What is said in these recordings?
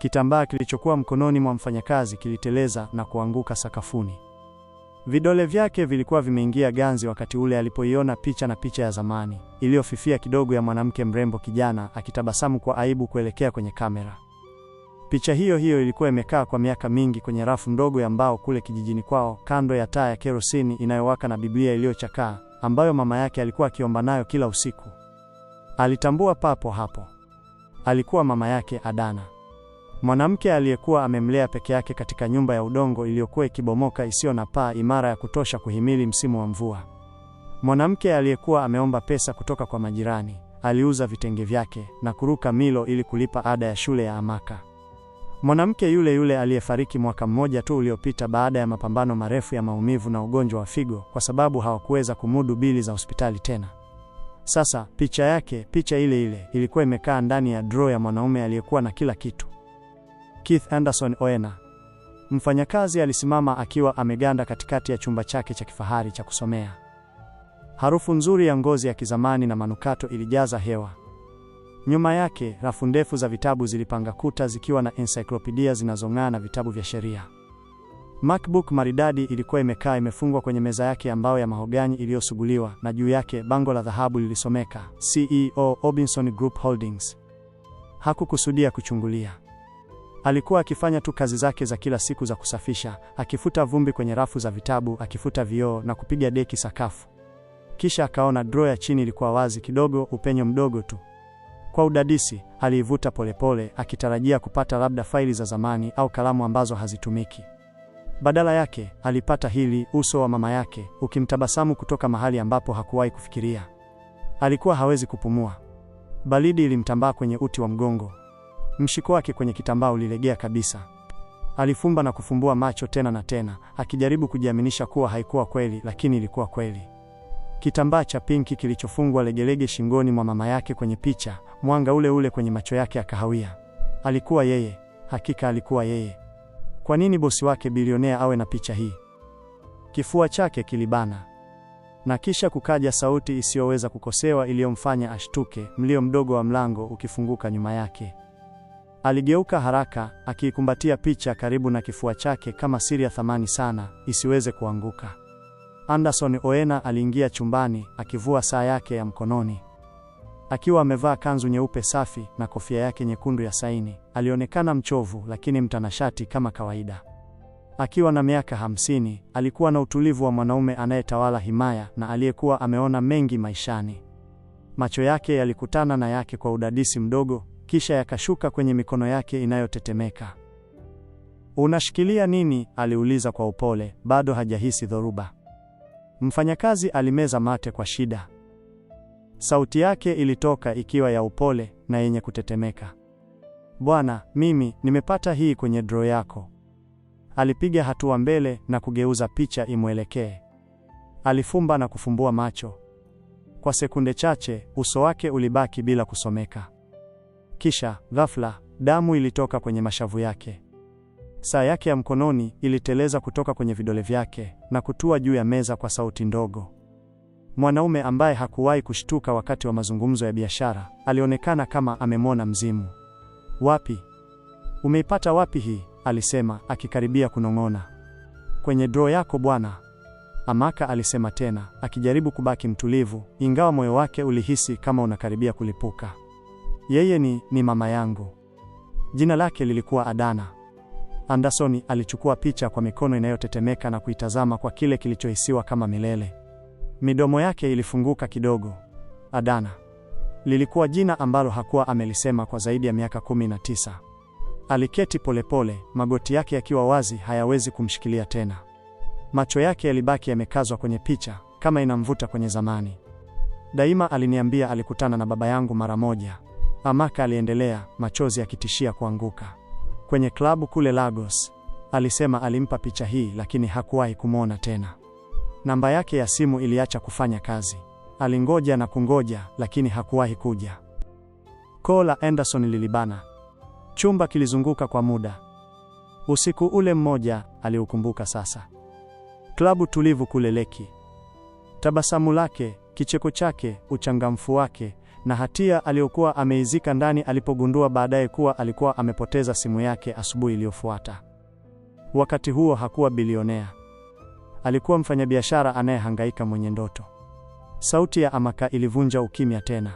Kitambaa kilichokuwa mkononi mwa mfanyakazi kiliteleza na kuanguka sakafuni. Vidole vyake vilikuwa vimeingia ganzi wakati ule alipoiona picha, na picha ya zamani iliyofifia kidogo ya mwanamke mrembo kijana akitabasamu kwa aibu kuelekea kwenye kamera. Picha hiyo hiyo ilikuwa imekaa kwa miaka mingi kwenye rafu ndogo ya mbao kule kijijini kwao, kando ya taa ya kerosini inayowaka na Biblia iliyochakaa ambayo mama yake alikuwa akiomba nayo kila usiku. Alitambua papo hapo. Alikuwa mama yake Adana, mwanamke aliyekuwa amemlea peke yake katika nyumba ya udongo iliyokuwa ikibomoka, isiyo na paa imara ya kutosha kuhimili msimu wa mvua. Mwanamke aliyekuwa ameomba pesa kutoka kwa majirani, aliuza vitenge vyake na kuruka milo ili kulipa ada ya shule ya Amaka. Mwanamke yule yule aliyefariki mwaka mmoja tu uliopita baada ya mapambano marefu ya maumivu na ugonjwa wa figo kwa sababu hawakuweza kumudu bili za hospitali tena. Sasa picha yake, picha ile ile, ilikuwa imekaa ndani ya draw ya mwanaume aliyekuwa na kila kitu. Keith Anderson Oena. Mfanyakazi alisimama akiwa ameganda katikati ya chumba chake cha kifahari cha kusomea. Harufu nzuri ya ngozi ya kizamani na manukato ilijaza hewa. Nyuma yake, rafu ndefu za vitabu zilipanga kuta zikiwa na encyclopedia zinazong'aa na vitabu vya sheria. MacBook maridadi ilikuwa imekaa imefungwa kwenye meza yake ya mbao ya mahogany iliyosuguliwa, na juu yake bango la dhahabu lilisomeka CEO Robinson Group Holdings. Hakukusudia kuchungulia. Alikuwa akifanya tu kazi zake za kila siku za kusafisha, akifuta vumbi kwenye rafu za vitabu, akifuta vioo na kupiga deki sakafu. Kisha akaona draw ya chini ilikuwa wazi kidogo, upenyo mdogo tu. Kwa udadisi, aliivuta polepole, akitarajia kupata labda faili za zamani au kalamu ambazo hazitumiki. Badala yake, alipata hili, uso wa mama yake ukimtabasamu kutoka mahali ambapo hakuwahi kufikiria. Alikuwa hawezi kupumua. Baridi ilimtambaa kwenye uti wa mgongo. Mshiko wake kwenye kitambaa ulilegea kabisa. Alifumba na kufumbua macho tena na tena, akijaribu kujiaminisha kuwa haikuwa kweli, lakini ilikuwa kweli. Kitambaa cha pinki kilichofungwa legelege shingoni mwa mama yake kwenye picha, mwanga ule ule kwenye macho yake ya kahawia. Alikuwa yeye, hakika alikuwa yeye. Kwa nini bosi wake bilionea awe na picha hii? Kifua chake kilibana. Na kisha kukaja sauti isiyoweza kukosewa iliyomfanya ashtuke, mlio mdogo wa mlango ukifunguka nyuma yake. Aligeuka haraka, akiikumbatia picha karibu na kifua chake kama siri ya thamani sana, isiweze kuanguka. Anderson Oena aliingia chumbani akivua saa yake ya mkononi. Akiwa amevaa kanzu nyeupe safi na kofia yake nyekundu ya saini, alionekana mchovu lakini mtanashati kama kawaida. Akiwa na miaka 50, alikuwa na utulivu wa mwanaume anayetawala himaya na aliyekuwa ameona mengi maishani. Macho yake yalikutana na yake kwa udadisi mdogo, kisha yakashuka kwenye mikono yake inayotetemeka. "Unashikilia nini?" aliuliza kwa upole, bado hajahisi dhoruba. Mfanyakazi alimeza mate kwa shida. Sauti yake ilitoka ikiwa ya upole na yenye kutetemeka. "Bwana, mimi nimepata hii kwenye draw yako." Alipiga hatua mbele na kugeuza picha imwelekee. Alifumba na kufumbua macho. Kwa sekunde chache, uso wake ulibaki bila kusomeka. Kisha, ghafla, damu ilitoka kwenye mashavu yake. Saa yake ya mkononi iliteleza kutoka kwenye vidole vyake na kutua juu ya meza kwa sauti ndogo. Mwanaume ambaye hakuwahi kushtuka wakati wa mazungumzo ya biashara, alionekana kama amemwona mzimu. "Wapi? Umeipata wapi hii?" alisema akikaribia kunong'ona. "Kwenye draw yako, bwana," Amaka alisema tena, akijaribu kubaki mtulivu, ingawa moyo wake ulihisi kama unakaribia kulipuka. "Yeye ni mama yangu. Jina lake lilikuwa Adana." Andersoni alichukua picha kwa mikono inayotetemeka na kuitazama kwa kile kilichohisiwa kama milele. Midomo yake ilifunguka kidogo. Adana lilikuwa jina ambalo hakuwa amelisema kwa zaidi ya miaka 19. Aliketi polepole, magoti yake yakiwa wazi, hayawezi kumshikilia tena. Macho yake yalibaki yamekazwa kwenye picha, kama inamvuta kwenye zamani. "Daima aliniambia alikutana na baba yangu mara moja," Amaka aliendelea, machozi yakitishia kuanguka. "Kwenye klabu kule Lagos. Alisema alimpa picha hii, lakini hakuwahi kumwona tena. Namba yake ya simu iliacha kufanya kazi. Alingoja na kungoja, lakini hakuwahi kuja." Koo la Anderson lilibana. Chumba kilizunguka kwa muda. Usiku ule mmoja aliukumbuka sasa. Klabu tulivu kule Lekki. Tabasamu lake, kicheko chake, uchangamfu wake na hatia aliyokuwa ameizika ndani alipogundua baadaye kuwa alikuwa amepoteza simu yake asubuhi iliyofuata. Wakati huo hakuwa bilionea. Alikuwa mfanyabiashara anayehangaika mwenye ndoto. Sauti ya Amaka ilivunja ukimya tena.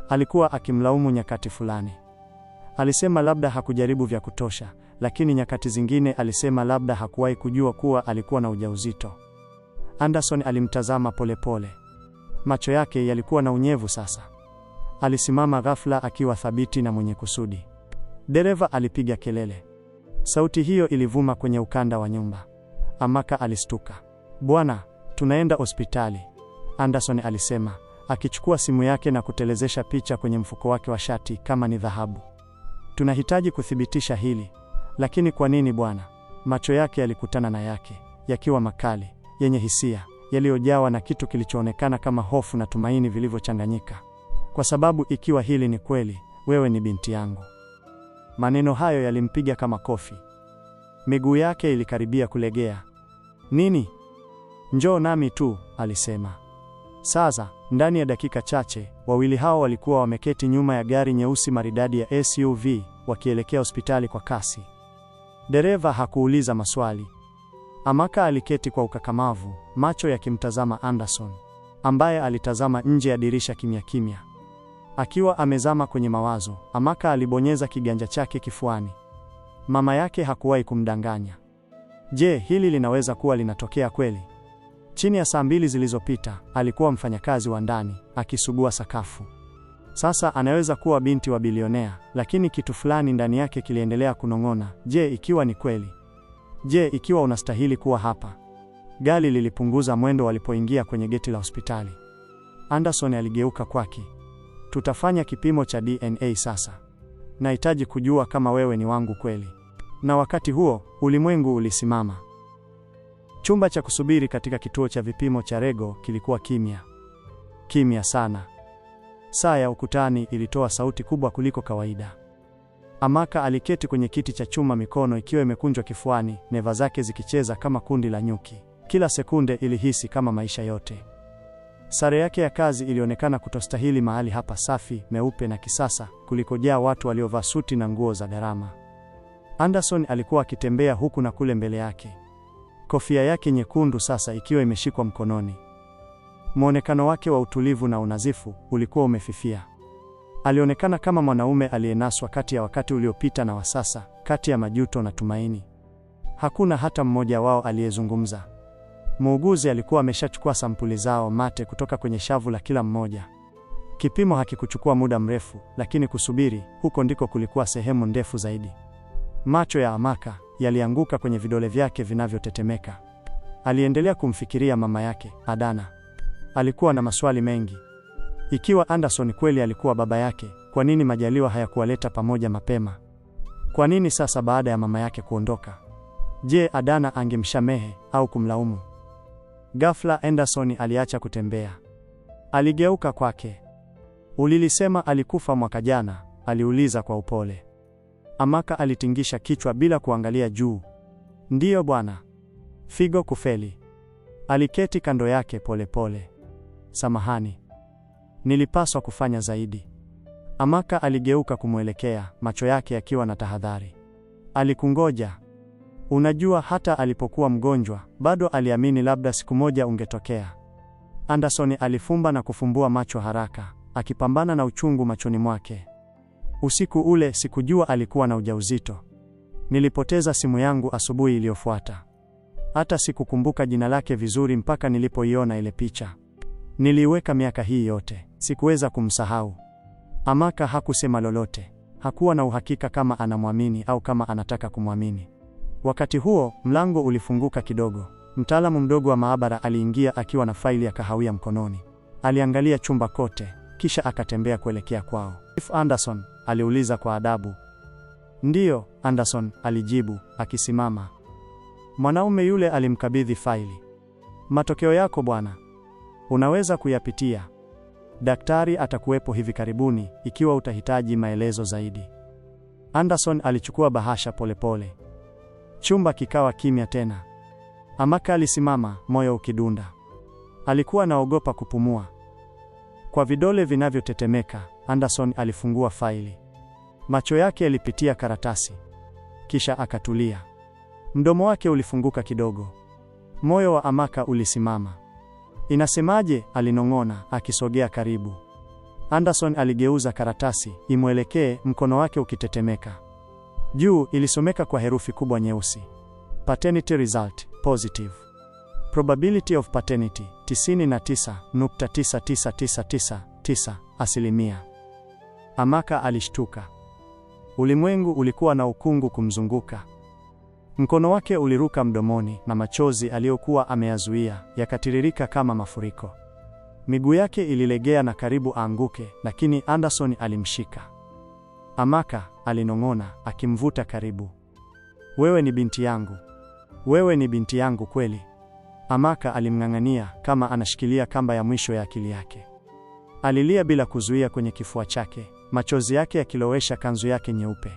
Alikuwa akimlaumu nyakati fulani. Alisema labda hakujaribu vya kutosha, lakini nyakati zingine alisema labda hakuwahi kujua kuwa alikuwa na ujauzito. Anderson alimtazama polepole. Macho yake yalikuwa na unyevu sasa. Alisimama ghafla akiwa thabiti na mwenye kusudi. Dereva alipiga kelele. Sauti hiyo ilivuma kwenye ukanda wa nyumba. Amaka alistuka. "Bwana, tunaenda hospitali," Anderson alisema, akichukua simu yake na kutelezesha picha kwenye mfuko wake wa shati kama ni dhahabu. "Tunahitaji kuthibitisha hili." "Lakini kwa nini bwana?" Macho yake yalikutana na yake, yakiwa makali, yenye hisia, yaliyojawa na kitu kilichoonekana kama hofu na tumaini vilivyochanganyika. "Kwa sababu ikiwa hili ni kweli, wewe ni binti yangu." Maneno hayo yalimpiga kama kofi. Miguu yake ilikaribia kulegea. "Nini? Njoo nami tu," alisema. Sasa, ndani ya dakika chache, wawili hao walikuwa wameketi nyuma ya gari nyeusi maridadi ya SUV wakielekea hospitali kwa kasi. Dereva hakuuliza maswali. Amaka aliketi kwa ukakamavu, macho yakimtazama Anderson, ambaye alitazama nje ya dirisha kimya kimya. Akiwa amezama kwenye mawazo, Amaka alibonyeza kiganja chake kifuani. Mama yake hakuwahi kumdanganya. Je, hili linaweza kuwa linatokea kweli? Chini ya saa 2 zilizopita, alikuwa mfanyakazi wa ndani, akisugua sakafu. Sasa anaweza kuwa binti wa bilionea, lakini kitu fulani ndani yake kiliendelea kunong'ona, je, ikiwa ni kweli? Je, ikiwa unastahili kuwa hapa? Gari lilipunguza mwendo walipoingia kwenye geti la hospitali. Anderson aligeuka kwake. "Tutafanya kipimo cha DNA sasa. Nahitaji kujua kama wewe ni wangu kweli." Na wakati huo, ulimwengu ulisimama. Chumba cha kusubiri katika kituo cha vipimo cha Rego kilikuwa kimya. Kimya sana. Saa ya ukutani ilitoa sauti kubwa kuliko kawaida. Amaka aliketi kwenye kiti cha chuma, mikono ikiwa imekunjwa kifuani, neva zake zikicheza kama kundi la nyuki. Kila sekunde ilihisi kama maisha yote. Sare yake ya kazi ilionekana kutostahili mahali hapa safi, meupe na kisasa, kulikojaa watu waliovaa suti na nguo za gharama. Anderson alikuwa akitembea huku na kule mbele yake, kofia yake nyekundu sasa ikiwa imeshikwa mkononi. Mwonekano wake wa utulivu na unadhifu ulikuwa umefifia. Alionekana kama mwanaume aliyenaswa kati ya wakati uliopita na wa sasa, kati ya majuto na tumaini. Hakuna hata mmoja wao aliyezungumza. Muuguzi alikuwa ameshachukua sampuli zao mate kutoka kwenye shavu la kila mmoja. Kipimo hakikuchukua muda mrefu, lakini kusubiri huko ndiko kulikuwa sehemu ndefu zaidi. Macho ya Amaka yalianguka kwenye vidole vyake vinavyotetemeka. Aliendelea kumfikiria mama yake, Adana. Alikuwa na maswali mengi. Ikiwa Anderson kweli alikuwa baba yake, kwa nini majaliwa hayakuwaleta pamoja mapema? Kwa nini sasa baada ya mama yake kuondoka? Je, Adana angemshamehe au kumlaumu? Ghafla Anderson aliacha kutembea. Aligeuka kwake. "Ulilisema alikufa mwaka jana?" aliuliza kwa upole. Amaka alitingisha kichwa bila kuangalia juu. "Ndiyo bwana. Figo kufeli." Aliketi kando yake polepole pole. "Samahani. Nilipaswa kufanya zaidi." Amaka aligeuka kumwelekea, macho yake yakiwa na tahadhari. "Alikungoja. Unajua, hata alipokuwa mgonjwa, bado aliamini labda siku moja ungetokea." Anderson alifumba na kufumbua macho haraka, akipambana na uchungu machoni mwake. "Usiku ule sikujua alikuwa na ujauzito. Nilipoteza simu yangu asubuhi iliyofuata. Hata sikukumbuka jina lake vizuri mpaka nilipoiona ile picha. Niliiweka miaka hii yote, sikuweza kumsahau." Amaka hakusema lolote. Hakuwa na uhakika kama anamwamini au kama anataka kumwamini. Wakati huo, mlango ulifunguka kidogo. Mtaalamu mdogo wa maabara aliingia akiwa na faili ya kahawia mkononi. Aliangalia chumba kote, kisha akatembea kuelekea kwao. "Chief Anderson?" aliuliza kwa adabu. "Ndiyo, Anderson," alijibu, akisimama. Mwanaume yule alimkabidhi faili. "Matokeo yako bwana. Unaweza kuyapitia. Daktari atakuwepo hivi karibuni ikiwa utahitaji maelezo zaidi." Anderson alichukua bahasha polepole. Chumba kikawa kimya tena. Amaka alisimama, moyo ukidunda. Alikuwa anaogopa kupumua. Kwa vidole vinavyotetemeka, Anderson alifungua faili. Macho yake yalipitia karatasi, kisha akatulia. Mdomo wake ulifunguka kidogo. Moyo wa Amaka ulisimama. "Inasemaje?" alinong'ona akisogea karibu. Anderson aligeuza karatasi imwelekee, mkono wake ukitetemeka. Juu ilisomeka kwa herufi kubwa nyeusi: Paternity result positive. Probability of paternity 99.99999%. Amaka alishtuka. Ulimwengu ulikuwa na ukungu kumzunguka. Mkono wake uliruka mdomoni na machozi aliyokuwa ameyazuia yakatiririka kama mafuriko. Miguu yake ililegea na karibu aanguke, lakini Anderson alimshika. "Amaka," alinong'ona akimvuta karibu. "Wewe ni binti yangu. Wewe ni binti yangu kweli." Amaka alimng'ang'ania kama anashikilia kamba ya mwisho ya akili yake. Alilia bila kuzuia kwenye kifua chake, machozi yake yakilowesha kanzu yake nyeupe.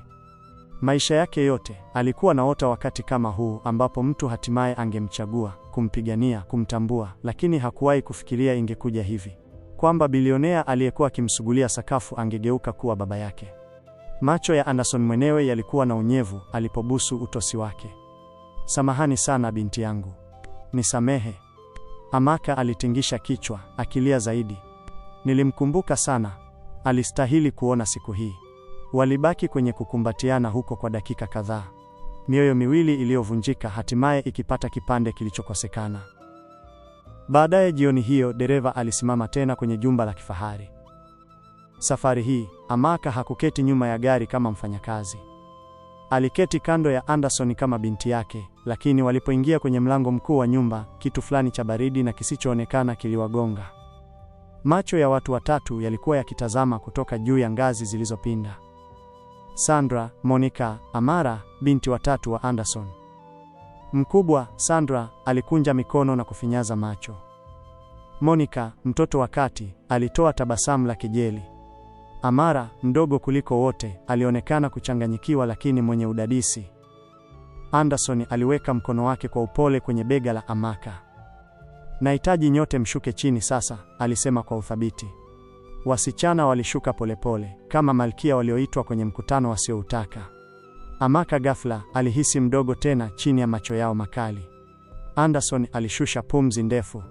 Maisha yake yote alikuwa naota wakati kama huu ambapo mtu hatimaye angemchagua, kumpigania, kumtambua, lakini hakuwahi kufikiria ingekuja hivi, kwamba bilionea aliyekuwa akimsugulia sakafu angegeuka kuwa baba yake. Macho ya Anderson mwenyewe yalikuwa na unyevu alipobusu utosi wake. "Samahani sana binti yangu, nisamehe." Amaka alitingisha kichwa, akilia zaidi. "Nilimkumbuka sana, alistahili kuona siku hii." Walibaki kwenye kukumbatiana huko kwa dakika kadhaa, mioyo miwili iliyovunjika hatimaye ikipata kipande kilichokosekana. Baadaye jioni hiyo, dereva alisimama tena kwenye jumba la kifahari. Safari hii Amaka hakuketi nyuma ya gari kama mfanyakazi. Aliketi kando ya Anderson kama binti yake, lakini walipoingia kwenye mlango mkuu wa nyumba, kitu fulani cha baridi na kisichoonekana kiliwagonga. Macho ya watu watatu yalikuwa yakitazama kutoka juu ya ngazi zilizopinda. Sandra, Monica, Amara, binti watatu wa Anderson. Mkubwa, Sandra, alikunja mikono na kufinyaza macho. Monica, mtoto wa kati, alitoa tabasamu la kejeli. Amara, mdogo kuliko wote, alionekana kuchanganyikiwa lakini mwenye udadisi. Anderson aliweka mkono wake kwa upole kwenye bega la Amaka. "Nahitaji nyote mshuke chini sasa," alisema kwa uthabiti. Wasichana walishuka polepole, kama malkia walioitwa kwenye mkutano wasioutaka. Amaka ghafla alihisi mdogo tena chini ya macho yao makali. Anderson alishusha pumzi ndefu.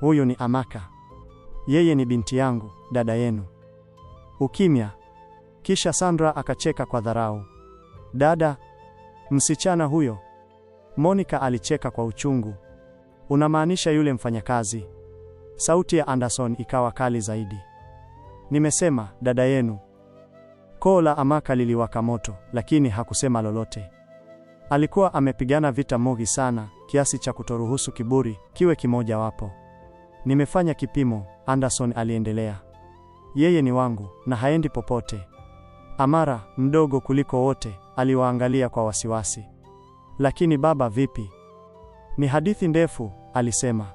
"Huyu ni Amaka. Yeye ni binti yangu, dada yenu." Ukimya. Kisha Sandra akacheka kwa dharau. "Dada, msichana huyo?" Monica alicheka kwa uchungu. "Unamaanisha yule mfanyakazi?" Sauti ya Anderson ikawa kali zaidi. "Nimesema dada yenu." Koo la Amaka liliwaka moto, lakini hakusema lolote. Alikuwa amepigana vita mogi sana kiasi cha kutoruhusu kiburi kiwe kimojawapo. "Nimefanya kipimo," Anderson aliendelea. "Yeye ni wangu na haendi popote." Amara, mdogo kuliko wote, aliwaangalia kwa wasiwasi. "Lakini baba, vipi?" "Ni hadithi ndefu," alisema.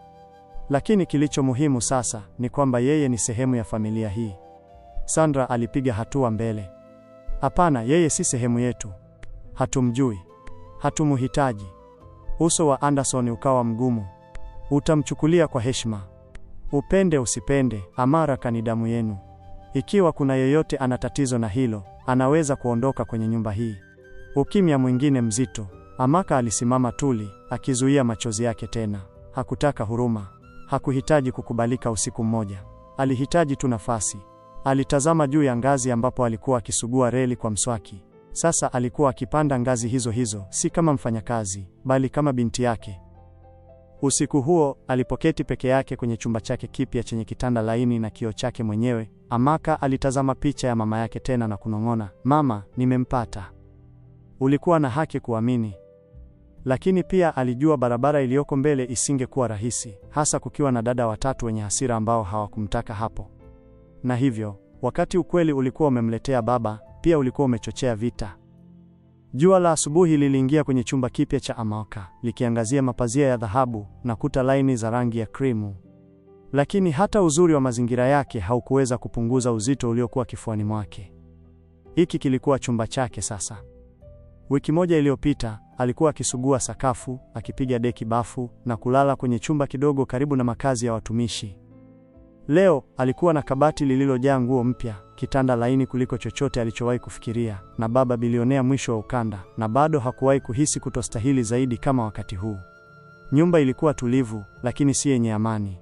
"Lakini kilicho muhimu sasa ni kwamba yeye ni sehemu ya familia hii." Sandra alipiga hatua mbele. "Hapana, yeye si sehemu yetu. Hatumjui. Hatumuhitaji." Uso wa Anderson ukawa mgumu. "Utamchukulia kwa heshima. Upende usipende, Amara kani damu yenu. Ikiwa kuna yeyote ana tatizo na hilo, anaweza kuondoka kwenye nyumba hii." Ukimya mwingine mzito. Amaka alisimama tuli, akizuia machozi yake tena. Hakutaka huruma. Hakuhitaji kukubalika usiku mmoja. Alihitaji tu nafasi. Alitazama juu ya ngazi ambapo alikuwa akisugua reli kwa mswaki. Sasa alikuwa akipanda ngazi hizo hizo, si kama mfanyakazi, bali kama binti yake. Usiku huo, alipoketi peke yake kwenye chumba chake kipya chenye kitanda laini na kioo chake mwenyewe, Amaka alitazama picha ya mama yake tena na kunong'ona, "Mama, nimempata. Ulikuwa na haki kuamini." Lakini pia alijua barabara iliyoko mbele isingekuwa rahisi, hasa kukiwa na dada watatu wenye hasira ambao hawakumtaka hapo. Na hivyo, wakati ukweli ulikuwa umemletea baba, pia ulikuwa umechochea vita. Jua la asubuhi liliingia kwenye chumba kipya cha Amaka, likiangazia mapazia ya dhahabu na kuta laini za rangi ya krimu. Lakini hata uzuri wa mazingira yake haukuweza kupunguza uzito uliokuwa kifuani mwake. Hiki kilikuwa chumba chake sasa. Wiki moja iliyopita, alikuwa akisugua sakafu, akipiga deki bafu na kulala kwenye chumba kidogo karibu na makazi ya watumishi. Leo alikuwa na kabati lililojaa nguo mpya, kitanda laini kuliko chochote alichowahi kufikiria, na baba bilionea mwisho wa ukanda, na bado hakuwahi kuhisi kutostahili zaidi kama wakati huu. Nyumba ilikuwa tulivu, lakini si yenye amani.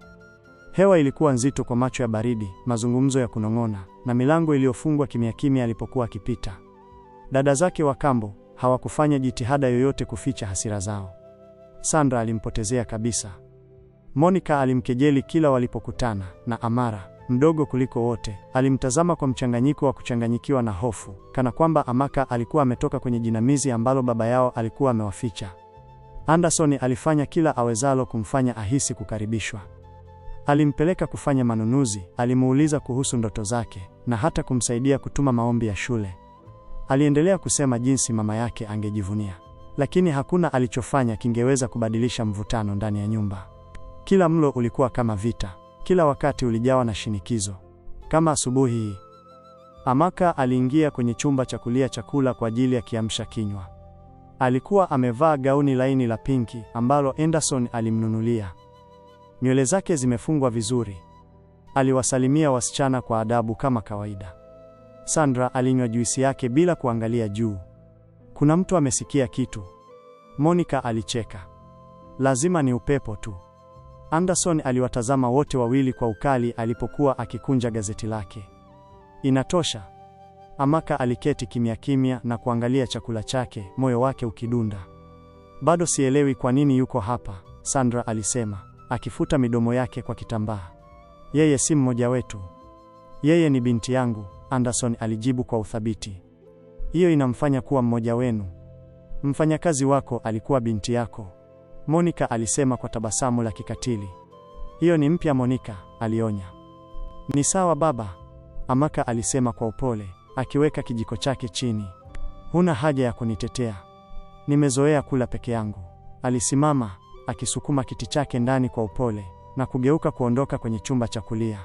Hewa ilikuwa nzito kwa macho ya baridi, mazungumzo ya kunong'ona, na milango iliyofungwa kimya kimya alipokuwa akipita. Dada zake wa kambo hawakufanya jitihada yoyote kuficha hasira zao. Sandra alimpotezea kabisa. Monica alimkejeli kila walipokutana, na Amara, mdogo kuliko wote, alimtazama kwa mchanganyiko wa kuchanganyikiwa na hofu, kana kwamba Amaka alikuwa ametoka kwenye jinamizi ambalo baba yao alikuwa amewaficha. Anderson alifanya kila awezalo kumfanya ahisi kukaribishwa. Alimpeleka kufanya manunuzi, alimuuliza kuhusu ndoto zake na hata kumsaidia kutuma maombi ya shule. Aliendelea kusema jinsi mama yake angejivunia, lakini hakuna alichofanya kingeweza kubadilisha mvutano ndani ya nyumba. Kila mlo ulikuwa kama vita, kila wakati ulijawa na shinikizo. Kama asubuhi hii, Amaka aliingia kwenye chumba cha kulia chakula kwa ajili ya kiamsha kinywa. Alikuwa amevaa gauni laini la pinki ambalo Anderson alimnunulia. Nywele zake zimefungwa vizuri. Aliwasalimia wasichana kwa adabu kama kawaida. Sandra alinywa juisi yake bila kuangalia juu. Kuna mtu amesikia kitu. Monica alicheka. Lazima ni upepo tu. Anderson aliwatazama wote wawili kwa ukali alipokuwa akikunja gazeti lake. Inatosha. Amaka aliketi kimya kimya na kuangalia chakula chake, moyo wake ukidunda. Bado sielewi kwa nini yuko hapa, Sandra alisema, akifuta midomo yake kwa kitambaa. Yeye si mmoja wetu. Yeye ni binti yangu, Anderson alijibu kwa uthabiti. Hiyo inamfanya kuwa mmoja wenu. Mfanyakazi wako alikuwa binti yako, Monica alisema kwa tabasamu la kikatili. Hiyo ni mpya Monica, alionya. Ni sawa baba, Amaka alisema kwa upole, akiweka kijiko chake chini. Huna haja ya kunitetea. Nimezoea kula peke yangu. Alisimama, akisukuma kiti chake ndani kwa upole na kugeuka kuondoka kwenye chumba cha kulia.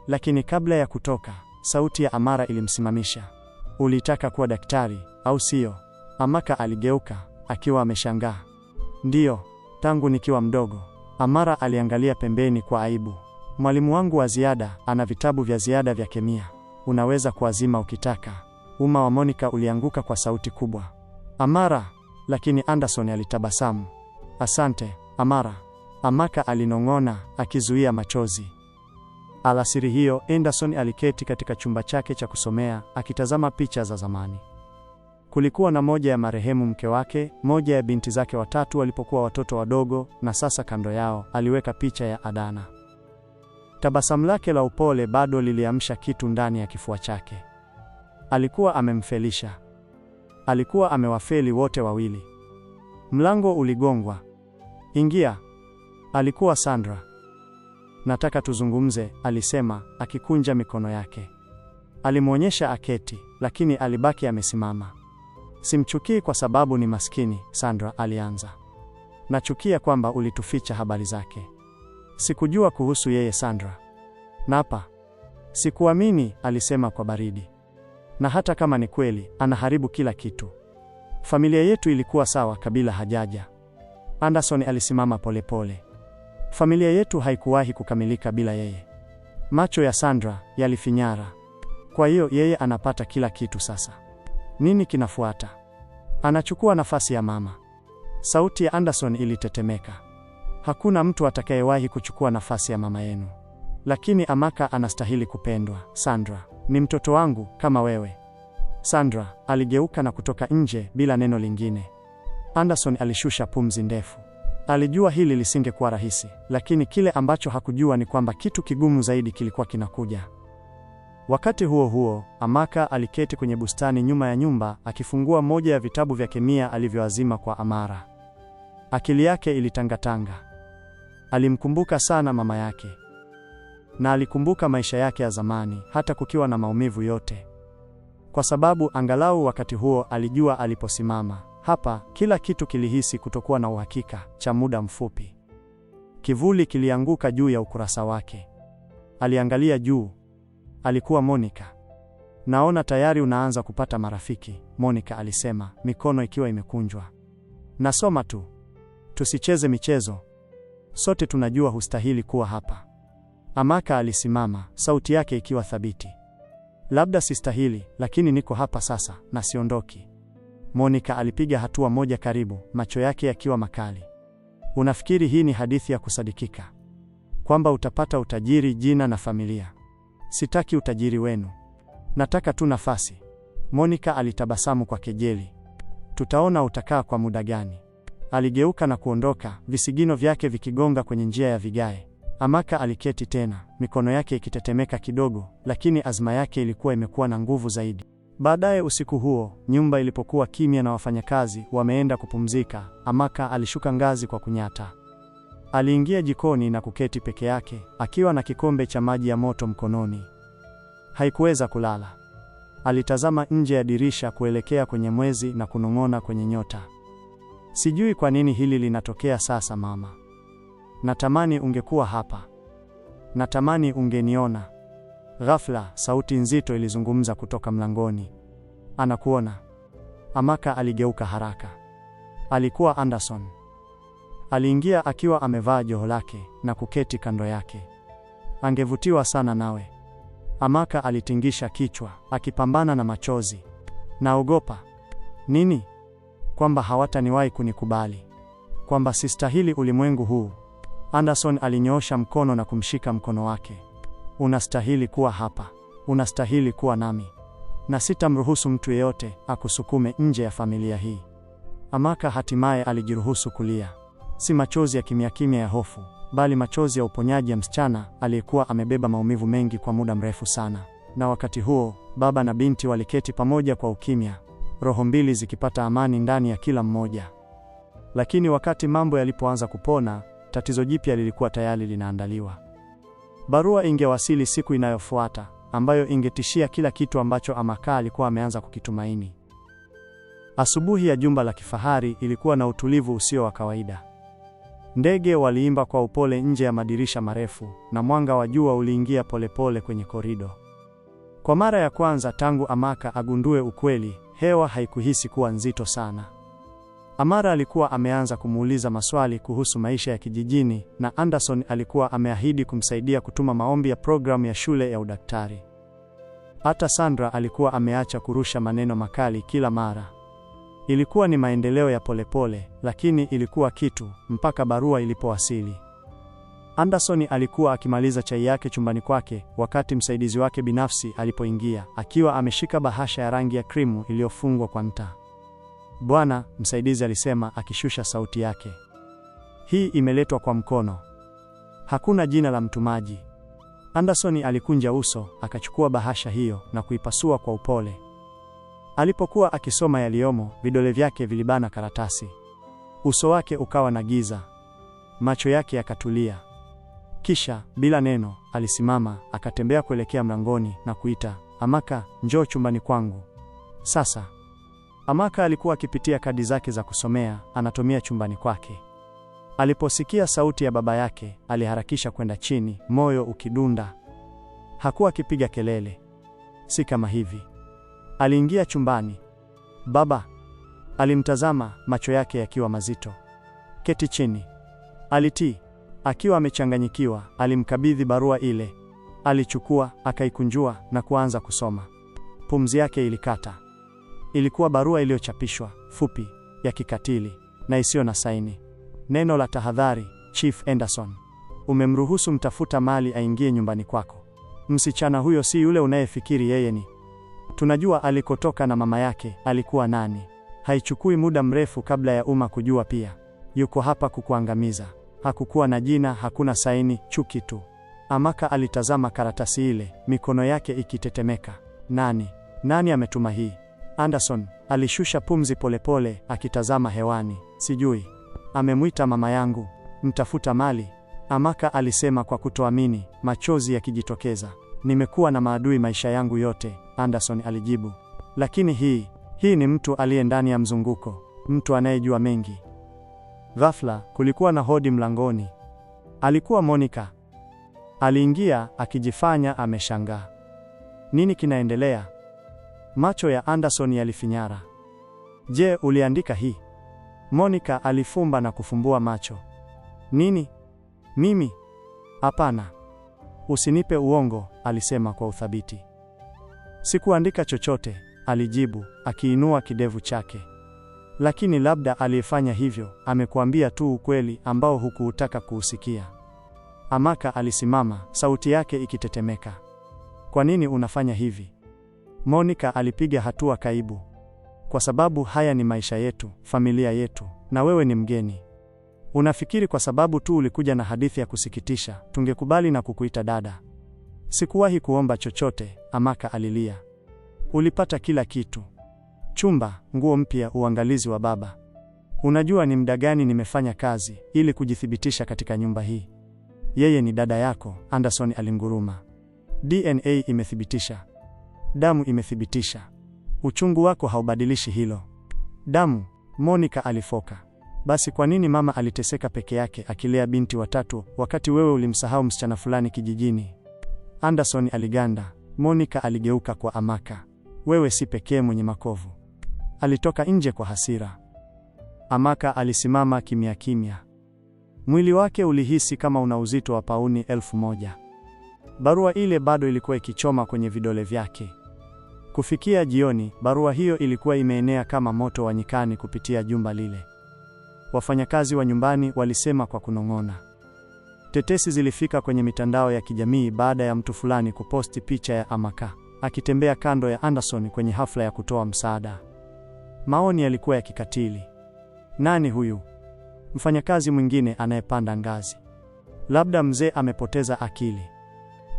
Lakini kabla ya kutoka, sauti ya Amara ilimsimamisha. Ulitaka kuwa daktari, au sio? Amaka aligeuka, akiwa ameshangaa. Ndiyo, tangu nikiwa mdogo. Amara aliangalia pembeni kwa aibu. Mwalimu wangu wa ziada ana vitabu vya ziada vya kemia. Unaweza kuazima ukitaka. Uma wa Monica ulianguka kwa sauti kubwa. Amara, lakini Anderson alitabasamu. Asante, Amara. Amaka alinong'ona akizuia machozi. Alasiri hiyo, Anderson aliketi katika chumba chake cha kusomea akitazama picha za zamani. Kulikuwa na moja ya marehemu mke wake, moja ya binti zake watatu walipokuwa watoto wadogo, na sasa kando yao aliweka picha ya Adana. Tabasamu lake la upole bado liliamsha kitu ndani ya kifua chake. Alikuwa amemfelisha. Alikuwa amewafeli wote wawili. Mlango uligongwa. Ingia. Alikuwa Sandra. Nataka tuzungumze, alisema akikunja mikono yake. Alimwonyesha aketi, lakini alibaki amesimama. Simchukii kwa sababu ni maskini, Sandra alianza. Nachukia kwamba ulituficha habari zake. Sikujua kuhusu yeye, Sandra. Napa. Sikuamini, alisema kwa baridi. Na hata kama ni kweli, anaharibu kila kitu. Familia yetu ilikuwa sawa kabila hajaja. Anderson alisimama polepole. Familia yetu haikuwahi kukamilika bila yeye. Macho ya Sandra yalifinyara. Kwa hiyo yeye anapata kila kitu sasa. Nini kinafuata? Anachukua nafasi ya mama. Sauti ya Anderson ilitetemeka. Hakuna mtu atakayewahi kuchukua nafasi ya mama yenu. Lakini Amaka anastahili kupendwa. Sandra ni mtoto wangu kama wewe. Sandra aligeuka na kutoka nje bila neno lingine. Anderson alishusha pumzi ndefu. Alijua hili lisingekuwa rahisi, lakini kile ambacho hakujua ni kwamba kitu kigumu zaidi kilikuwa kinakuja. Wakati huo huo, Amaka aliketi kwenye bustani nyuma ya nyumba akifungua moja ya vitabu vya kemia alivyoazima kwa Amara. Akili yake ilitangatanga. Alimkumbuka sana mama yake. Na alikumbuka maisha yake ya zamani, hata kukiwa na maumivu yote. Kwa sababu angalau wakati huo alijua aliposimama. Hapa kila kitu kilihisi kutokuwa na uhakika cha muda mfupi. Kivuli kilianguka juu ya ukurasa wake. Aliangalia juu. Alikuwa Monica. Naona tayari unaanza kupata marafiki, Monica alisema, mikono ikiwa imekunjwa. Nasoma tu. Tusicheze michezo. Sote tunajua hustahili kuwa hapa. Amaka alisimama, sauti yake ikiwa thabiti. Labda sistahili, lakini niko hapa sasa na siondoki. Monica alipiga hatua moja karibu, macho yake yakiwa makali. Unafikiri hii ni hadithi ya kusadikika? Kwamba utapata utajiri, jina na familia? Sitaki utajiri wenu. Nataka tu nafasi. Monica alitabasamu kwa kejeli. Tutaona utakaa kwa muda gani. Aligeuka na kuondoka, visigino vyake vikigonga kwenye njia ya vigae. Amaka aliketi tena, mikono yake ikitetemeka kidogo, lakini azma yake ilikuwa imekuwa na nguvu zaidi. Baadaye usiku huo, nyumba ilipokuwa kimya na wafanyakazi wameenda kupumzika, Amaka alishuka ngazi kwa kunyata. Aliingia jikoni na kuketi peke yake, akiwa na kikombe cha maji ya moto mkononi. Haikuweza kulala. Alitazama nje ya dirisha kuelekea kwenye mwezi na kunong'ona kwenye nyota. Sijui kwa nini hili linatokea sasa mama. Natamani ungekuwa hapa. Natamani ungeniona. Ghafla, sauti nzito ilizungumza kutoka mlangoni. Anakuona. Amaka aligeuka haraka. Alikuwa Anderson. Aliingia akiwa amevaa joho lake na kuketi kando yake. Angevutiwa sana nawe. Amaka alitingisha kichwa, akipambana na machozi. Naogopa. Nini? Kwamba hawataniwahi kunikubali. Kwamba sistahili ulimwengu huu. Anderson alinyoosha mkono na kumshika mkono wake. Unastahili kuwa hapa. Unastahili kuwa nami. Na sitamruhusu mtu yeyote akusukume nje ya familia hii. Amaka hatimaye alijiruhusu kulia. Si machozi ya kimya kimya ya hofu, bali machozi ya uponyaji ya msichana aliyekuwa amebeba maumivu mengi kwa muda mrefu sana. Na wakati huo, baba na binti waliketi pamoja kwa ukimya, roho mbili zikipata amani ndani ya kila mmoja. Lakini wakati mambo yalipoanza kupona, tatizo jipya lilikuwa tayari linaandaliwa. Barua ingewasili siku inayofuata, ambayo ingetishia kila kitu ambacho Amaka alikuwa ameanza kukitumaini. Asubuhi ya jumba la kifahari ilikuwa na utulivu usio wa kawaida. Ndege waliimba kwa upole nje ya madirisha marefu na mwanga wa jua uliingia polepole kwenye korido. Kwa mara ya kwanza tangu Amaka agundue ukweli, hewa haikuhisi kuwa nzito sana. Amara alikuwa ameanza kumuuliza maswali kuhusu maisha ya kijijini na Anderson alikuwa ameahidi kumsaidia kutuma maombi ya programu ya shule ya udaktari. Hata Sandra alikuwa ameacha kurusha maneno makali kila mara. Ilikuwa ni maendeleo ya polepole, lakini ilikuwa kitu mpaka barua ilipowasili. Anderson alikuwa akimaliza chai yake chumbani kwake wakati msaidizi wake binafsi alipoingia, akiwa ameshika bahasha ya rangi ya krimu iliyofungwa kwa nta. Bwana, msaidizi alisema akishusha sauti yake. Hii imeletwa kwa mkono. Hakuna jina la mtumaji. Anderson alikunja uso, akachukua bahasha hiyo na kuipasua kwa upole. Alipokuwa akisoma yaliyomo, vidole vyake vilibana karatasi. Uso wake ukawa na giza. Macho yake yakatulia. Kisha, bila neno, alisimama, akatembea kuelekea mlangoni na kuita, Amaka, njoo chumbani kwangu. Sasa. Amaka alikuwa akipitia kadi zake za kusomea, anatumia chumbani kwake. Aliposikia sauti ya baba yake, aliharakisha kwenda chini, moyo ukidunda. Hakuwa akipiga kelele. Si kama hivi. Aliingia chumbani. Baba alimtazama, macho yake yakiwa mazito. Keti chini. Alitii. Akiwa amechanganyikiwa, alimkabidhi barua ile. Alichukua, akaikunjua na kuanza kusoma. Pumzi yake ilikata. Ilikuwa barua iliyochapishwa, fupi, ya kikatili na isiyo na saini. Neno la tahadhari, Chief Anderson. Umemruhusu mtafuta mali aingie nyumbani kwako. Msichana huyo si yule unayefikiri yeye ni. Tunajua alikotoka na mama yake alikuwa nani. Haichukui muda mrefu kabla ya umma kujua pia. Yuko hapa kukuangamiza. Hakukuwa na jina, hakuna saini, chuki tu. Amaka alitazama karatasi ile, mikono yake ikitetemeka. Nani? Nani ametuma hii? Anderson alishusha pumzi polepole akitazama hewani. Sijui. Amemwita mama yangu, mtafuta mali. Amaka alisema kwa kutoamini, machozi yakijitokeza. Nimekuwa na maadui maisha yangu yote, Anderson alijibu. Lakini hii ni mtu aliye ndani ya mzunguko, mtu anayejua mengi. Ghafla, kulikuwa na hodi mlangoni. Alikuwa Monica. Aliingia akijifanya ameshangaa. Nini kinaendelea? Macho ya Anderson yalifinyara. Je, uliandika hii? Monica alifumba na kufumbua macho. Nini? Mimi? Hapana. Usinipe uongo, alisema kwa uthabiti. Sikuandika chochote, alijibu, akiinua kidevu chake. Lakini labda aliyefanya hivyo amekuambia tu ukweli ambao hukuutaka kuusikia. Amaka alisimama, sauti yake ikitetemeka. Kwa nini unafanya hivi? Monica alipiga hatua kaibu. Kwa sababu haya ni maisha yetu, familia yetu, na wewe ni mgeni. Unafikiri kwa sababu tu ulikuja na hadithi ya kusikitisha, tungekubali na kukuita dada? Sikuwahi kuomba chochote, Amaka alilia. Ulipata kila kitu. Chumba, nguo mpya, uangalizi wa baba. Unajua ni muda gani nimefanya kazi ili kujithibitisha katika nyumba hii? Yeye ni dada yako, Anderson alinguruma. DNA imethibitisha. Damu imethibitisha. Uchungu wako haubadilishi hilo. Damu, Monica alifoka. Basi kwa nini mama aliteseka peke yake akilea binti watatu wakati wewe ulimsahau msichana fulani kijijini? Anderson aliganda. Monica aligeuka kwa Amaka. Wewe si pekee mwenye makovu. Alitoka nje kwa hasira. Amaka alisimama kimya kimya. Mwili wake ulihisi kama una uzito wa pauni 1000. Barua ile bado ilikuwa ikichoma kwenye vidole vyake. Kufikia jioni, barua hiyo ilikuwa imeenea kama moto wa nyikani kupitia jumba lile. Wafanyakazi wa nyumbani walisema kwa kunong'ona. Tetesi zilifika kwenye mitandao ya kijamii baada ya mtu fulani kuposti picha ya Amaka akitembea kando ya Anderson kwenye hafla ya kutoa msaada. Maoni yalikuwa ya kikatili. Nani huyu? Mfanyakazi mwingine anayepanda ngazi. Labda mzee amepoteza akili.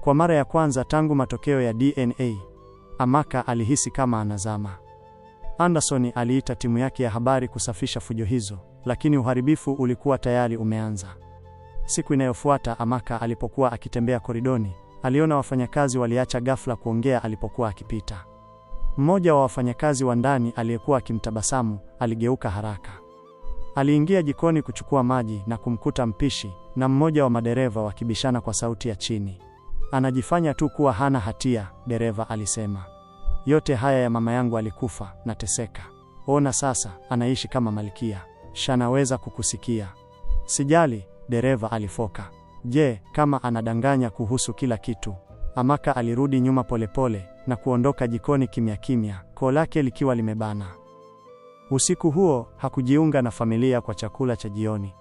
Kwa mara ya kwanza tangu matokeo ya DNA, Amaka alihisi kama anazama. Anderson aliita timu yake ya habari kusafisha fujo hizo, lakini uharibifu ulikuwa tayari umeanza. Siku inayofuata Amaka alipokuwa akitembea koridoni, aliona wafanyakazi waliacha ghafla kuongea alipokuwa akipita. Mmoja wa wafanyakazi wa ndani aliyekuwa akimtabasamu aligeuka haraka. Aliingia jikoni kuchukua maji na kumkuta mpishi na mmoja wa madereva wakibishana kwa sauti ya chini. Anajifanya tu kuwa hana hatia, dereva alisema. Yote haya ya mama yangu alikufa, nateseka. Ona sasa, anaishi kama malkia. Shanaweza kukusikia. Sijali, dereva alifoka. Je, kama anadanganya kuhusu kila kitu? Amaka alirudi nyuma polepole na kuondoka jikoni kimya kimya, koo lake likiwa limebana. Usiku huo hakujiunga na familia kwa chakula cha jioni.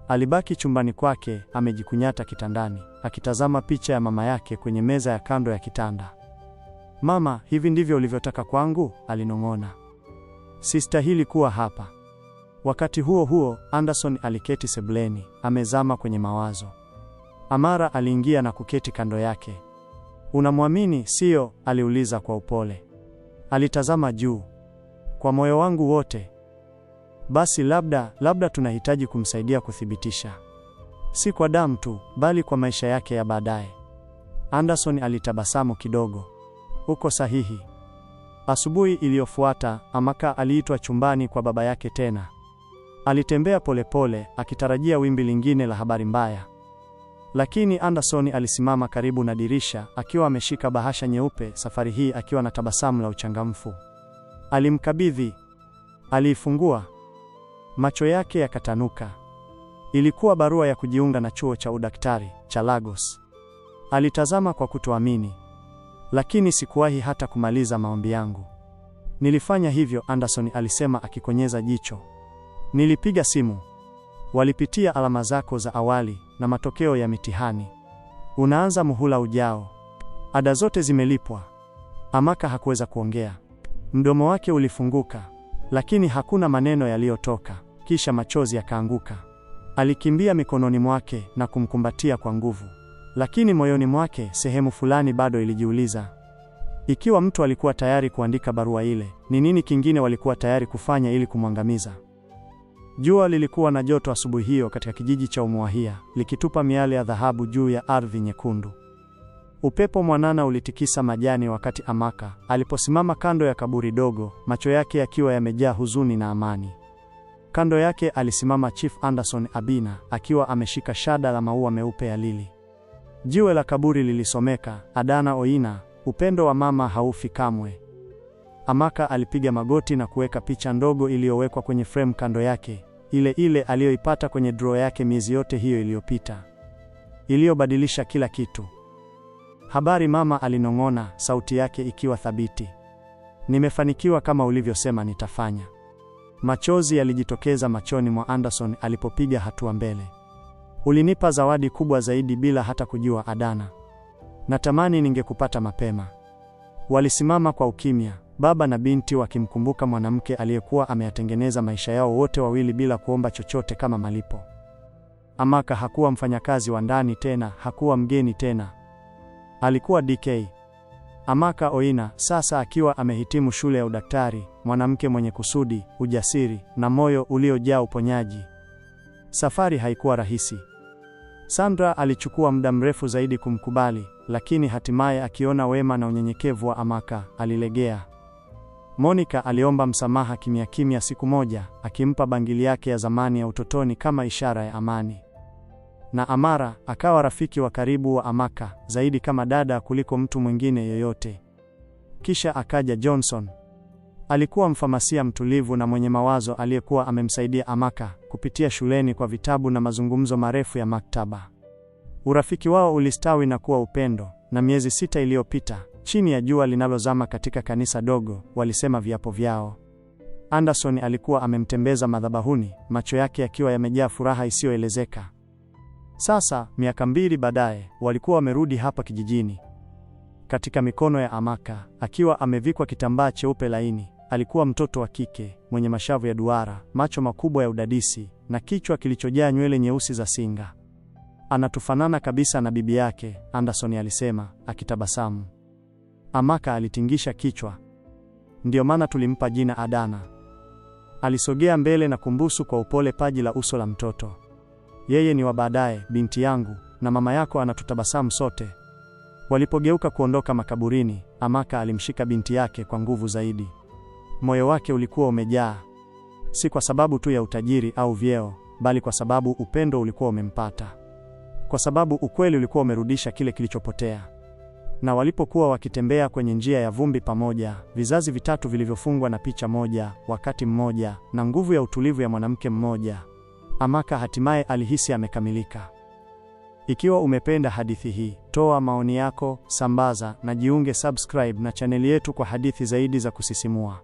Alibaki chumbani kwake amejikunyata kitandani, akitazama picha ya mama yake kwenye meza ya kando ya kitanda. Mama, hivi ndivyo ulivyotaka kwangu? Alinong'ona. Sistahili kuwa hapa. Wakati huo huo, Anderson aliketi sebuleni, amezama kwenye mawazo. Amara aliingia na kuketi kando yake. Unamwamini, sio? Aliuliza kwa upole. Alitazama juu. Kwa moyo wangu wote. Basi labda tunahitaji kumsaidia kuthibitisha. Si kwa damu tu, bali kwa maisha yake ya baadaye. Anderson alitabasamu kidogo. Uko sahihi. Asubuhi iliyofuata, Amaka aliitwa chumbani kwa baba yake tena. Alitembea polepole akitarajia wimbi lingine la habari mbaya. Lakini Anderson alisimama karibu na dirisha akiwa ameshika bahasha nyeupe, safari hii akiwa na tabasamu la uchangamfu. Alimkabidhi. Aliifungua. Macho yake yakatanuka. Ilikuwa barua ya kujiunga na chuo cha udaktari cha Lagos. Alitazama kwa kutoamini. Lakini sikuwahi hata kumaliza maombi yangu. Nilifanya hivyo, Anderson alisema akikonyeza jicho. Nilipiga simu. Walipitia alama zako za awali na matokeo ya mitihani. Unaanza muhula ujao. Ada zote zimelipwa. Amaka hakuweza kuongea. Mdomo wake ulifunguka, lakini hakuna maneno yaliyotoka. Kisha machozi yakaanguka. Alikimbia mikononi mwake na kumkumbatia kwa nguvu. Lakini moyoni mwake sehemu fulani bado ilijiuliza, ikiwa mtu alikuwa tayari kuandika barua ile, ni nini kingine walikuwa tayari kufanya ili kumwangamiza? Jua lilikuwa na joto asubuhi hiyo katika kijiji cha Umuahia, likitupa miale ya dhahabu juu ya ardhi nyekundu. Upepo mwanana ulitikisa majani wakati Amaka aliposimama kando ya kaburi dogo, macho yake yakiwa yamejaa huzuni na amani. Kando yake alisimama Chief Anderson Abina akiwa ameshika shada la maua meupe ya lili. Jiwe la kaburi lilisomeka, Adana Oina, upendo wa mama haufi kamwe. Amaka alipiga magoti na kuweka picha ndogo iliyowekwa kwenye frame kando yake, ile ile aliyoipata kwenye draw yake miezi yote hiyo iliyopita, iliyobadilisha kila kitu. Habari mama, alinong'ona, sauti yake ikiwa thabiti. Nimefanikiwa kama ulivyosema nitafanya. Machozi yalijitokeza machoni mwa Anderson alipopiga hatua mbele. Ulinipa zawadi kubwa zaidi bila hata kujua, Adana. Natamani ningekupata mapema. Walisimama kwa ukimya, baba na binti wakimkumbuka mwanamke aliyekuwa ameyatengeneza maisha yao wote wawili bila kuomba chochote kama malipo. Amaka hakuwa mfanyakazi wa ndani tena, hakuwa mgeni tena. Alikuwa DK. Amaka Oina, sasa akiwa amehitimu shule ya udaktari, mwanamke mwenye kusudi, ujasiri na moyo uliojaa uponyaji. Safari haikuwa rahisi. Sandra alichukua muda mrefu zaidi kumkubali, lakini hatimaye akiona wema na unyenyekevu wa Amaka, alilegea. Monica aliomba msamaha kimya kimya siku moja, akimpa bangili yake ya zamani ya utotoni kama ishara ya amani. Na Amara akawa rafiki wa karibu wa Amaka, zaidi kama dada kuliko mtu mwingine yoyote. Kisha akaja Johnson. Alikuwa mfamasia mtulivu na mwenye mawazo aliyekuwa amemsaidia Amaka kupitia shuleni kwa vitabu na mazungumzo marefu ya maktaba. Urafiki wao ulistawi na kuwa upendo, na miezi 6 iliyopita, chini ya jua linalozama katika kanisa dogo, walisema viapo vyao. Anderson alikuwa amemtembeza madhabahuni, macho yake yakiwa yamejaa furaha isiyoelezeka. Sasa, miaka 2 baadaye, walikuwa wamerudi hapa kijijini. Katika mikono ya Amaka, akiwa amevikwa kitambaa cheupe laini, alikuwa mtoto wa kike mwenye mashavu ya duara, macho makubwa ya udadisi na kichwa kilichojaa nywele nyeusi za singa. Anatufanana kabisa na bibi yake, Anderson alisema, akitabasamu. Amaka alitingisha kichwa. Ndio maana tulimpa jina Adana. Alisogea mbele na kumbusu kwa upole paji la uso la mtoto. Yeye ni wa baadaye, binti yangu, na mama yako anatutabasamu sote. Walipogeuka kuondoka makaburini, Amaka alimshika binti yake kwa nguvu zaidi. Moyo wake ulikuwa umejaa, si kwa sababu tu ya utajiri au vyeo, bali kwa sababu upendo ulikuwa umempata, kwa sababu ukweli ulikuwa umerudisha kile kilichopotea. Na walipokuwa wakitembea kwenye njia ya vumbi pamoja, vizazi vitatu vilivyofungwa na picha moja, wakati mmoja, na nguvu ya utulivu ya mwanamke mmoja, Amaka hatimaye alihisi amekamilika. Ikiwa umependa hadithi hii, toa maoni yako, sambaza na jiunge subscribe na chaneli yetu kwa hadithi zaidi za kusisimua.